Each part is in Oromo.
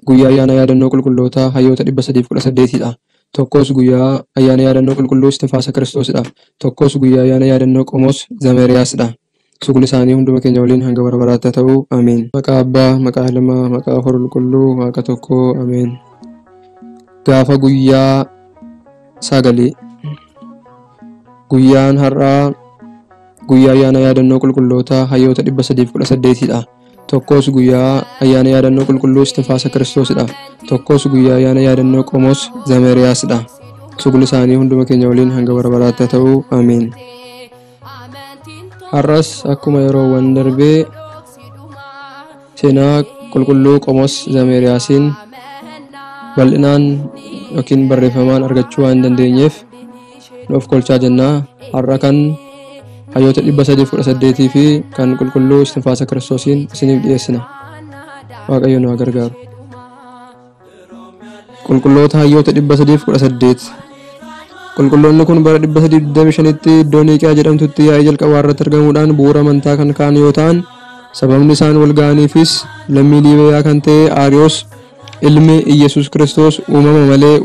guyyaa ayyaana yaadannoo qulqullootaa hayyoota 318 dha. Tokkos guyyaa ayyaana yaadannoo qulqulluu Istinfaasa Kiristoosidha. Tokkos guyyaa ayyaana yaadannoo Qomoos Zameeriyaasidha. Sugni isaanii hunduma keenya waliin hanga bara baraatti haa ta'u. Ameen. Maqaa Abbaa, maqaa Ilmaa, maqaa Hafuura Qulqulluu, Waaqa tokkoo. Ameen. Gaafa guyyaa sagalee. Guyyaan har'aa guyyaa ayyaana yaadannoo qulqullootaa hayyoota 318 dha. Tokkos guyyaa ayyaana yaadannoo qulqulluu Istinfaasa Kiristoosidha. Tokkos guyyaa ayyaana yaadannoo Qomoos Zameeriyaasidha. Sugni isaanii hunduma keenya waliin hanga bara baraatti haa ta'u. Ameen. Har'as akkuma yeroowwan darbee seenaa qulqulluu Qomoos Zameeriyaasiin bal'inaan yookiin barreeffamaan argachuu waan hin dandeenyeef nuuf kolchaa jennaa. Har'a kan hayyoota 318 fi kan qulqulluu Istinfaasa Kiristoosiin isiniif dhiyeessina. Waaqayyo nu haa gargaaru. Qulqulloota hayyoota 318. Qulqulloonni kun bara 325tti iddoo Niiqiyaa jedhamtutti yaa'ii jalqabaa irratti argamuudhaan bu'uura amantaa kan ka'an yoo ta'an, sababni isaan wal ga'aniifis lammii Liibiyaa kan ta'e Aariyoos ilmi Iyyasuus Kiristoos uumama malee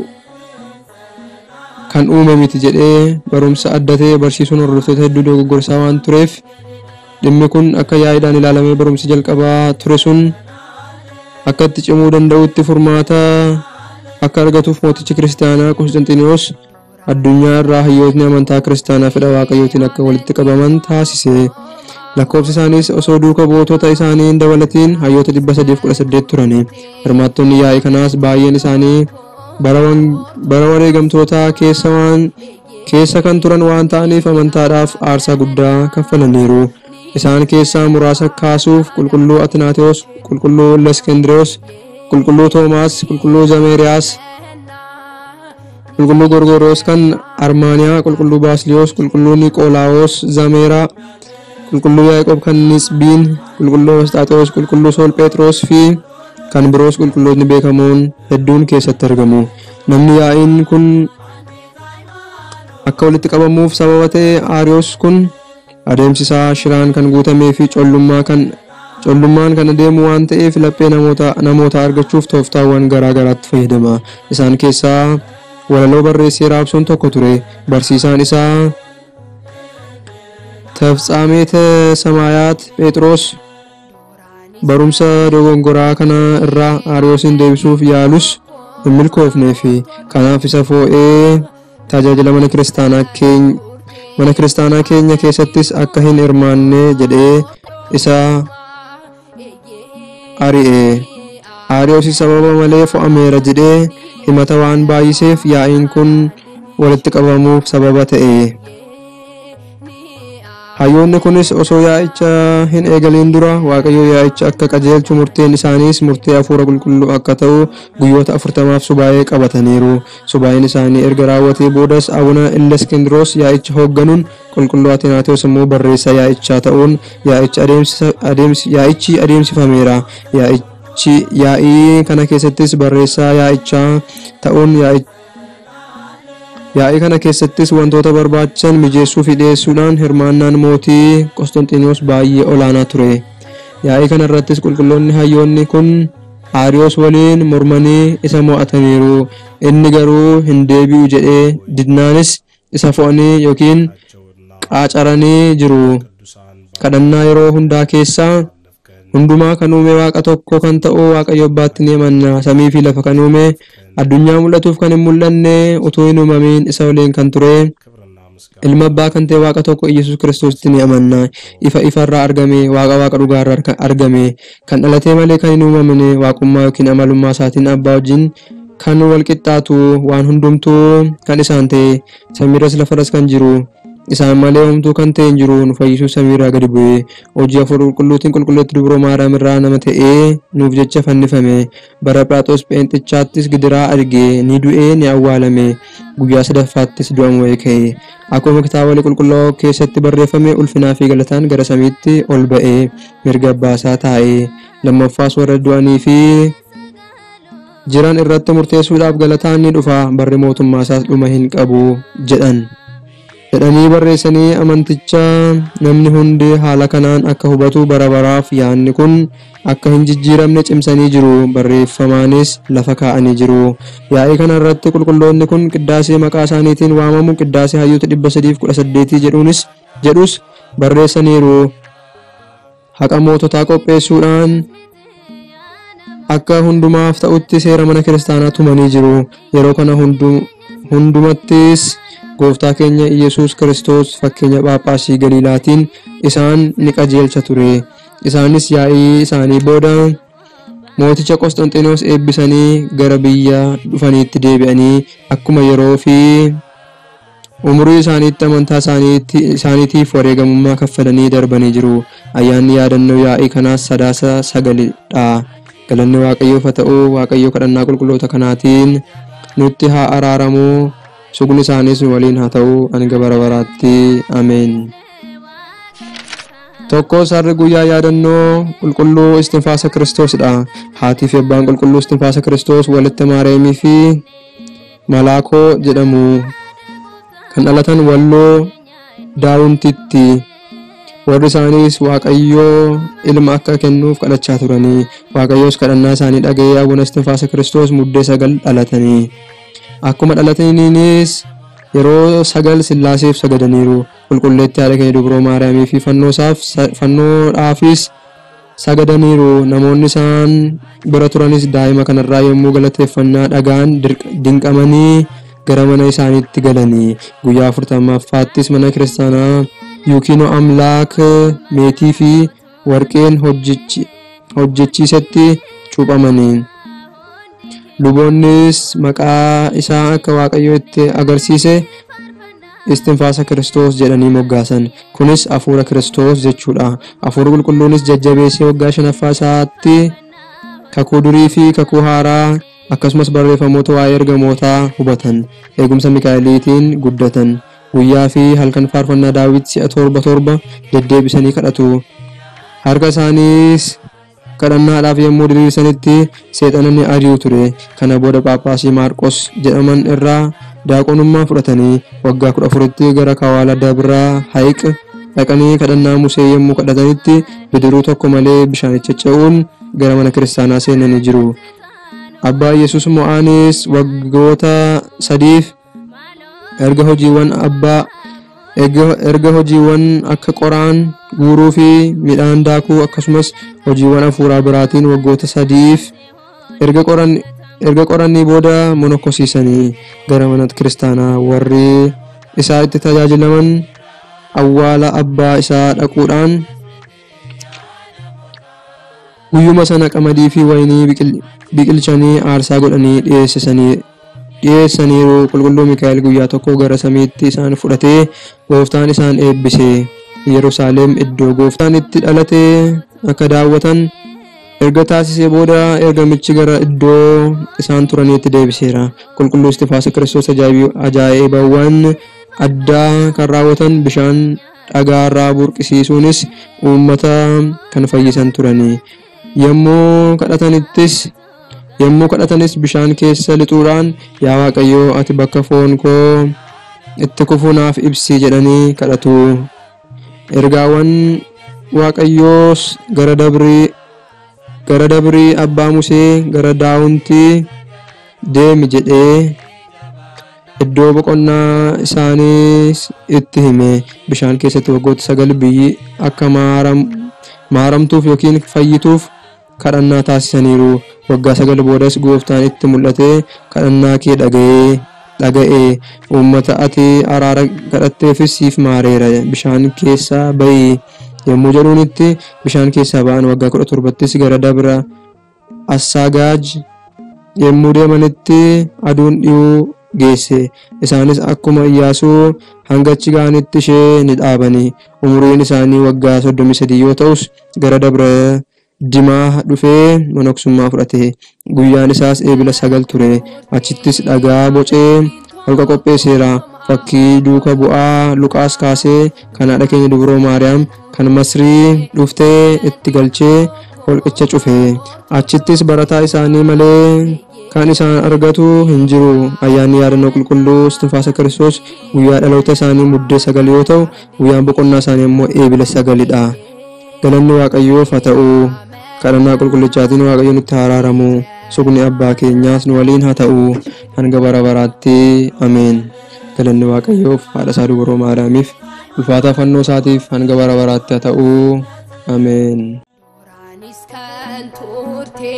kan uume miti jedhee barumsa adda ta'e barsiisuun hordoftoota hedduu dogoggorsaa waan tureef, dhimmi kun akka yaa'iidhaan ilaalamee barumsi jalqabaa ture sun akka itti cimuu danda'utti furmaata akka argatuuf mootichi kiristaanaa Qosxanxiniyoos addunyaa irraa hayyootni amantaa kiristaanaa fedha Waaqayyootiin akka walitti qabaman taasise. Lakkoofsi isaaniis osoo duuka buutota isaanii hin dabalatiin hayyoota 318 turani. Hirmaattonni yaa'ii kanaas baay'een isaanii bara wareegamtootaa keessa kan turan waan ta'aniif amantaadhaaf aarsaa guddaa kaffalaniiru. Isaan keessaa muraasa kaasuuf qulqulluu Atinaatewos, qulqulluu Leskendiriyoos, qulqulluu Toomaas, qulqulluu Zameeriyaas, qulqulluu Gorgoriyoos kan Armaaniyaa, qulqulluu Baasiliyoos, qulqulluu Niqoolaawos Zameeraa, qulqulluu Yaaqoob kan Nisbiin, qulqulluu Masxaaxoos, qulqulluu Sool Phexros fi kan biroos qulqullootni beekamoon hedduun keessatti argamu. Namni yaa'iin kun akka walitti qabamuuf sababa ta'e Aariyoos kun adeemsi isaa shiraan kan guutamee fi collummaan kan adeemu waan ta'eef laphee namoota argachuuf tooftaawwan garaa garaatti fayyadama. Isaan keessaa walaloo barreessee raabsuun tokko ture. Barsiisaan isaa Taftsaameet Samaayaat Phexros barumsa dogongoraa kana irraa Aariyoosin deebisuuf yaalus hin milkoofneef. Kanaaf isa foo'ee tajaajila mana kiristaanaa keenya keessattis akka hin hirmaanne jedhee isa ari'e. Aariyoos sababa malee fo'ameera jedhee himata waan baay'iseef yaa'iin kun walitti qabamuuf sababa ta'e. Hayyoonni kunis osoo yaa'icha hin eegaliin dura Waaqayyo yaa'icha akka qajeelchu murteen isaaniis murtee hafuura qulqulluu akka ta'u guyyoota 40f subaa'ee qabataniiru. Subaa'een isaanii erga raawwatee boodas Abuna Illeskindiroos yaa'icha hoogganuun qulqulluu Atinaatewos immoo barreessaa yaa'ichaa ta'uun yaa'ichi adeemsifameera. Yaa'ii kana keessattis barreessaa yaa'ichaa ta'uun yaa'ii kana keessattis wantoota barbaachisan mijeessuu fi dhiyeessuudhaan hirmaannaan mootii Qosxanxinoos baay'ee olaanaa ture. Yaa'ii kana irrattis qulqulloonni hayyoonni kun Aariyoos waliin mormanii isa mo'ataniiru. Inni garuu hin deebi'u jedhee didnaanis isa fo'anii yookiin qaacaranii jiru. Kadhannaa yeroo hundaa keessaa hundumaa kan uume Waaqa tokko kan ta'u Waaqayyo Abbaatti ni amanna. Samii fi lafa kan uume, addunyaa mul'atuuf kan hin mul'anne utuu hin uumamiin isa waliin kan ture ilma abbaa kan ta'e Waaqa tokko Iyyasuus Kiristoositti ni amanna. Ifa ifarraa argame, Waaqa Waaqa dhugaarraa argame, kan dhalatee malee kan hin uumamne, waaqummaa yookiin amalummaa isaatiin abbaa wajjin kan wal qixxaatu, waan hundumtuu kan isaan ta'e, samiirras lafarras kan jiru, isaan malee homtuu kan ta'e hin jiru, nu fayyisuu samiirraa gadi bu'e, hojii hafuura qulqulluutiin qulqulleetti dubroo Maariyaam irraa nama ta'ee nuuf jecha fannifame, bara Philaaxoos Pheenxichaattis gidiraa arge, ni du'ee ni awwaalame, guyyaa sadaffaattis du'a mo'ee ka'e. Akkuma kitaaba qulqullaa'oo keessatti barreeffame ulfinaa fi galataan gara samiitti ol ba'e, mirga abbaa isaa taa'e. Lammaffaas warra du'anii fi jiran irratti murteessuudhaaf galataan ni dhufa, barri mootummaa isaas dhuma hin qabu jedhan. Jedhanii barreessanii amanticha namni hundi haala kanaan akka hubatu bara baraaf yaadni kun akka hin jijjiiramne cimsanii jiru. Barreeffamaanis lafa kaa'anii jiru. Yaa'ii kana irratti qulqulloonni kun qiddaasee maqaa isaaniitiin waamamu qiddaasee hayyoota 318 jedhuunis jedhus barreessaniiru. Haqa moototaa qopheessuudhaan akka hundumaaf ta'utti seera mana kiristaanaa tumanii jiru. Yeroo kana hundumattis gooftaa keenya Iyyasuus Kiristoos fakkeenya Phaaphaasii Galiilaatiin isaan ni qajeelcha ture. Isaanis yaa'ii isaanii booda mooticha Qosxanxiinoos eebbisanii gara biyya dhufaniitti deebi'anii akkuma yeroo fi umurii isaaniitti amantaa isaaniitiif wareegamummaa kaffalanii darbanii jiru. Ayyaanni yaadannoo yaa'ii kanaas Sadaasa 9dha. Galanni Waaqayyoof haa ta'u. Waaqayyo kadhannaa qulqulloota kanaatiin nutti haa araaramu. Sugni isaaniis nu waliin haa ta'u hanga bara baraatti. Ameen. Tokko sarri guyyaa yaadannoo qulqulluu Istinfaasa Kiristoosidha. Haatii fi abbaan qulqulluu Istinfaasa Kiristoos walitti Maariyaamii fi Malaakoo jedhamu. Kan dhalatan Walloo Daawuntitti. Warri isaaniis Waaqayyoo ilma akka kennuuf kadhachaa turanii. Waaqayyoos kadhannaa isaanii dhaga'ee Abuna Istinfaasa Kiristoos Muddee 9 dhalatanii. Akkuma dhalataniinis yeroo 9 Sillaaseef sagadaniiru. Qulqulleetti haadha keenya Dubroo Maariyaamii fi fannoodhaafis sagadaniiru. Namoonni isaan bira turanis daa'ima kanarraa yommuu galateeffannaa dhagaan dinqamanii gara mana isaaniitti galanii. Guyyaa 40ffaattis mana kiristaanaa Yukiinoo Amlaak meetii fi warqeen hojjechiisetti cuuphamanii. Luboonnis maqaa isaa akka Waaqayyo itti agarsiise Istinfaasa Kiristoos jedhanii moggaasan. Kunis Hafuura Kiristoos jechuudha. Hafuurri Qulqulluunis jajjabeessee waggaa 5ffaa isaatti kakuu durii fi kakuu haaraa akkasumas barreeffamoota waa'ee ergamootaa hubatan. Eegumsa Mikaa'eliitiin guddatan. Guyyaa fi halkan faarfannaa Daawit si'a 7 7 deddeebisanii kadhatu. Harka isaaniis kadhannaadhaaf yommuu diriirsanitti seexana ni ari'u ture. Kana booda Phaaphaasii Maarqos jedhaman irraa daaqonummaa fudhatanii waggaa 14tti gara Kawaala Dabra Hayiq dhaqanii kadhannaa Musee yommuu kadhatanitti bidiruu tokko malee bishaanicha ce'uun gara mana kiristaanaa seenanii jiru. Abbaa Yesuus Mo'aanis waggoota 3f erga hojiiwwan abbaa erga hojiiwwan akka qoraan guuruu fi midhaan daakuu akkasumas hojiiwwan hafuuraa biraatiin waggoota 3f erga qorannii booda monokkosiisanii gara mana kiristaanaa warri isaa itti tajaajilaman awwaala abbaa isaa dhaquudhaan guyyuma sana qamadii fi wayinii biqilchanii aarsaa godhanii dhiyeessaniiru. Qulqulluu Mikaa'el guyyaa tokko gara samiitti isaan fudhatee gooftaan isaan eebbise. Yerusaalem iddoo gooftaan itti dhalate akka daawwatan erga taasisee booda ergamichi gara iddoo isaan turaniitti deebiseera. Qulqulluu Istinfaasa Kiristoos ajaa'ibawwan addaa kan raawwatan bishaan dhagaarraa burqisiisuunis uummata kan fayyisan turani. Yommuu kadhatanis bishaan keessa lixuudhaan yaa Waaqayyoo ati bakka foon koo itti kufu naaf ibsi jedhanii kadhatu. Ergaawwan Waaqayyoos gara dabrii abbaa Musee gara Daawuntii deemi jedhee iddoo boqonnaa isaaniis itti hime. Bishaan keessatti waggoota 9 biyyi akka maaramtuuf yookiin fayyituuf kadhannaa taasisaniiru. Waggaa 9 boodas gooftaan itti mul'atee kadhannaa kee dhaga'ee uummata ati araara kadhatteefis siif maareera, bishaan keessaa ba'i yommuu jedhuunitti bishaan keessaa ba'an. Waggaa 17ttis gara Dabra Assaagaaj yommuu deemanitti aduun dhiyuu geesse. Isaanis akkuma Iyyaasuu hanga achi ga'anitti ishee ni dhaabani. Umuriin isaanii waggaa 33 yoo ta'us gara Dabra Dimaa dhufee monoksummaa fudhate. Guyyaan isaas Eebila 9 ture. Achittis dhagaa bocee holqa qopheesseera. Fakkii duuka bu'aa Luqaas kaasee kan haadha keenya Dubroo Maariyaam kan Masrii dhuftee itti galchee holqicha cufe. Achittis barataa isaanii malee Kan isaan argatu hin jiru. Ayyaanni yaadannoo qulqulluu Istinfaasa Kiristoos guyyaa dhaloota isaanii Muddee 9 yoo ta'u, guyyaan boqonnaa isaanii immoo Eebila 9dha. Galanni Waaqayyoof haa ta'u. Kadhannaa qulqullichaatiin Waaqayyo nutti haa araaramu. Sugni abbaa keenyaas nu waliin haa ta'u hanga bara baraatti. Ameen. Galanni Waaqayyoof, haadha isaa Dubroo Maariyaamiif, ulfaataa fannoo isaatiif hanga bara baraatti haa ta'u. Ameen. Duraanis kan turte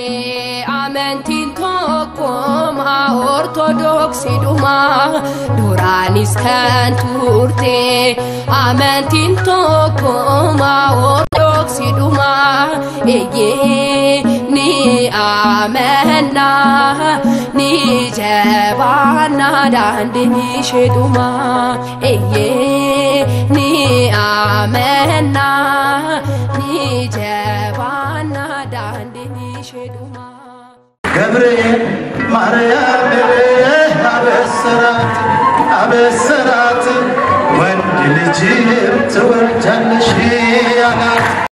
amantiin tokkuma ortodoksiidhuma. Duraanis kan turte amantiin tokkuma ortodoksiidhuma. Eeyyee, ni amanna, ni jabaanna, daandiin isheedhuma. Eeyyee, ni amanna, ni jabaanna, daandiin isheedhuma. ገብርኤል ማርያምን አበሰራት አበሰራት፣ ወንድ ልጅም ትወልጃለሽ አላት።